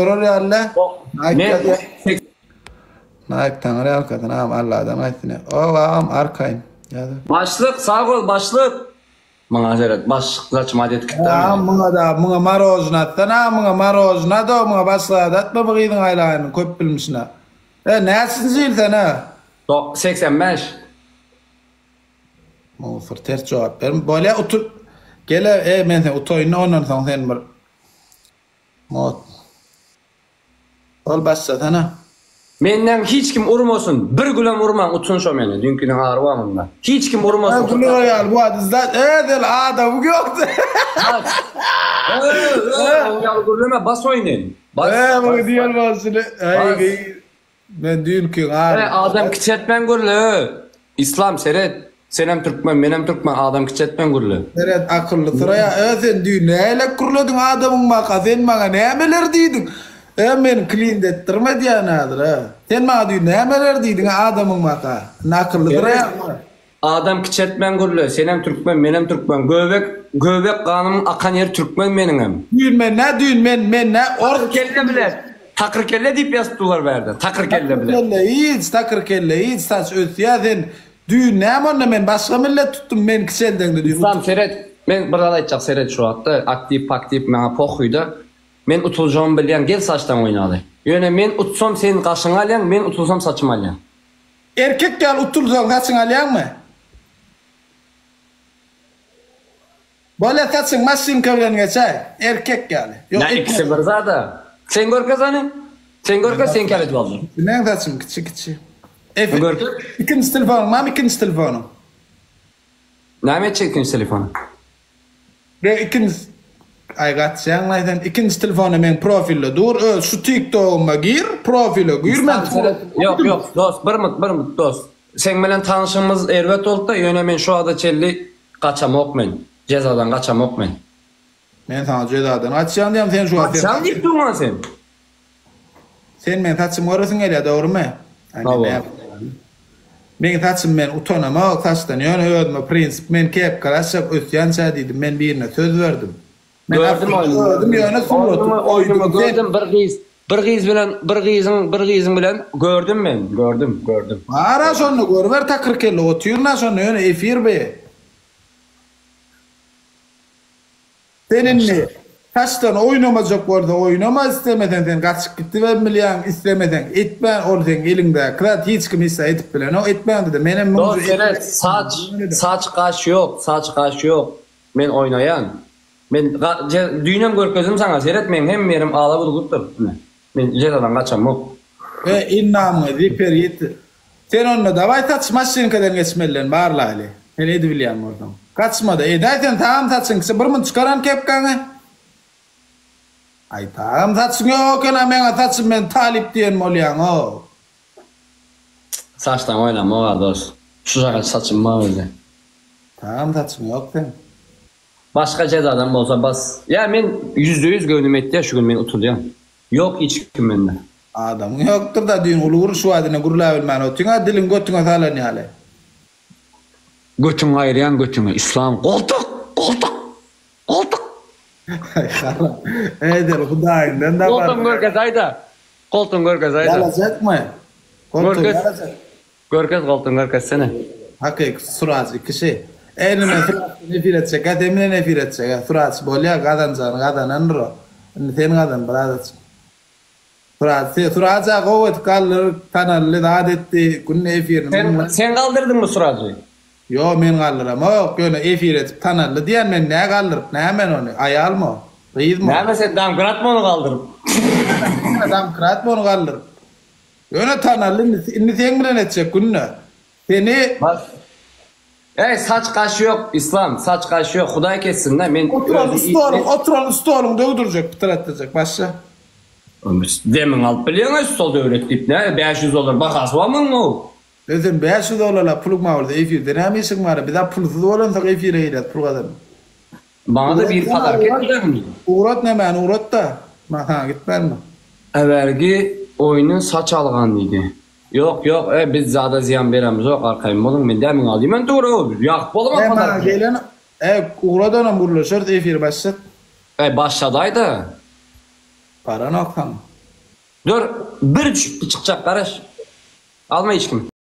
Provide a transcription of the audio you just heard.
Sorar ýaly Nike Nike taňry ýalkasyn agam Alladan gaýtsyn o agam arkaýyn ýazyp. Başlyk sag bol başlyk. Maňa seret başlyk zaçmat edip gitdi. Agam muňa da muňa marojna atsana muňa marojna da muňa başga zat atma bu gyzyň aýlagyny köp bilmişine. E näçinji ýyl sen a? 85. Muňa ters jogap berme. Bolýa utul. Gele e men seni utaýyn ondan soň sen bir Mot. Ol başlasana. Menden hiç kim urmasyn bir gülem urmaň utsun şo meni düňkiniň ary bar munda hiç kim urmasyn Gül ýaly bu ady zat edil adamy ýokdy. Oň ýaly gürleme bas oýny. Bas. Eee muny diýen bolşuny. Eý Men düýnki gar. Eý adam kiçeltmän gürle. Islam seret. Senem türkmen menem türkmen adam kiçeltmän gürle. Seret akylly syraýa e sen düýn nähilek gürlediň adamyň maka sen maňa nämeler diýdiň e meni klint etdirme diýän häzir e sen maňa düýn nämeler diýdiň adamyň maka indi akylly syraýa. Adam kiçeltmän gürle senem türkmen menem türkmen göbek göbek ganymyň akan ýeri türkmen meniňem. Düýn men nä düýn men men nä ors Takyr kelle bile takyr kelle diýip ýazyp durlar bärde takyr kelle bile. Takyr kelle hiç takyr kelle hiç saç ösýä sen düýn näme onda men başga millet tutdum men kiçeldeňde düýn Islam seret men bir zat aýtjak seret şu wagtda aktiw paktiw maňa pohyda men utuljagymy bilýän gel saçdan oýnaly ýöne men utsam sen gaşyňy alýaň men utulsam saçymy alýaň. Erkek ýaly utulsaň saçyňy alýaňmy? Bolýa saçyň maşynka bilen geçäý. Erkek ýaly. Ýok Nä ikisi bir zada. Sen görkez hany. Sen görkez sen käbet boldy. Meň saçym kiçi kiçi. Efe görkez. Ikinji telefonyň barmy ikinji telefonyň? Näme etjek ikinji telefony? Be ikinji Aý gaçýaňlaý sen ikinji telefona meň profilde dur öz şu tiktoguma gir profile gir men Ýok ýok dos bir mut bir mut dos seň bilen tanyşygymyz erbet bolupda ýöne men şu wagta çenli gaçamok men jezadan gaçamok men. Men saňa jezadan gaçýan diýýän sen şu wagt Gaçýan diýip durma sen. Sen meň saçymy göresiň gelýär dogrymy? Hawa. Meň saçym men utanamok saçdan ýöne özüme prinsip men kepka açjak ösýänçä diýdim men birine söz berdim. Men Gördüm oýnuňy gördüm ýöne suraty oýnuňy gördüm bir gyz bir gyz bilen bir gyzyň bir gyzyň bilen gördüm men gördüm gördüm. Bara şonda görüber takyr kelle otyrna şonda ýöne efir bi. Sen indi saçdan oýnamajak bolsa oýnama islemeseň sen gaçyp gidibem bilýäň islemeseň etmän ol seň eliňdäki zat hiç kim hiç zat edip bilenok etmäňdede menem müň Dost seret saç saç gaş ýok saç gaş ýok men oýnaýan men düýnem görkezdim saňa seret meň hemme ýerim ala buzulypdyr ine men jezadan gaçamok. E ynamyňa zeper ýetir. Sen onda dawaý saç maşynkadan geçmelilen barlaýly. Sen edibilýän bolsaň. Gaçmada edäý sen tagam saçyň kişi bir munt çykaran kepkaňy. Aý tagam saçyň ýok ekena meňa saçym men talyp diýen bolýaňow. Saçdan oýnamok a dos. Şujagaç saçym bar özi. Tagam saçyň ýok seň. Başga jezadan bolsa bas. Ýa men 100% göwnüm etýä şu gün men utulýan. Ýok hiç kim mende. Adamyň ýokdur-da düýn uly gürş bar ine gürläbilmän otyň-a diliň götüňe salan ýaly. Götüňi aýyrýan götüňi Islam goltuk goltuk goltuk. Aý haram. Edil hudaýyňdan taparsyň. Goltugyňy görkezaýda. Goltugyňy görkezaýda. Ýalajakmy? Goltugy ýalajak. Görkez goltugyňy görkezsene. Hakyky Suraj kişi. Indi men Suraç bilen efir etjek a sen bilen efir etjek a Suraç bolýa gazanjagyny gazanandyr o. Indi sen gazan bir azajyk. Suraç se Suraja gowy edip galdyr tanaldy zat etdi günde efirini Sen müňläp. sen galdyrdyňmy Surajy? Ýo men galdyramok ýöne efir edip tanaldy diýän men nä galdyryp näme men ony aýalmy o gyzmy o. Näme sen domkratmy ony galdyryp. Domkratmy ony galdyryp. Ýöne tanaldy indi indi seň bilen etjek günde. Seni. Bas. Eý saç gaş ýok Islam saç gaş ýok hudaý kessin-dä men Oturan stoluň oturan stoluň döwdürjek pytratdyjak başla. Demiňi alyp bilýäňä stol döwlet diýip nä 500 dollar bahasy bar munuň how. Özem 500 dollarlap puluň bar bolsa efirde näme işiň bar bizä pulsuz bolansoň efire girýäs pul gazanyp. Maňa-da biri padarka etdilermi? Ugrat nämäni ugrat-da. Men saňa gitmenmi? Äwelgi oýny saç algan diýdi. Ýok ýok e biz zada zyýan beremizok arkaýyn boluň men dämiňi alyň men dura ýakyp bolamok E maňa gelen e ugradanam gürleşeris efir başlat. E başladaýda. Baranok saňa. Dur, bir düşüp çykjak garaş. Alma hiç kim.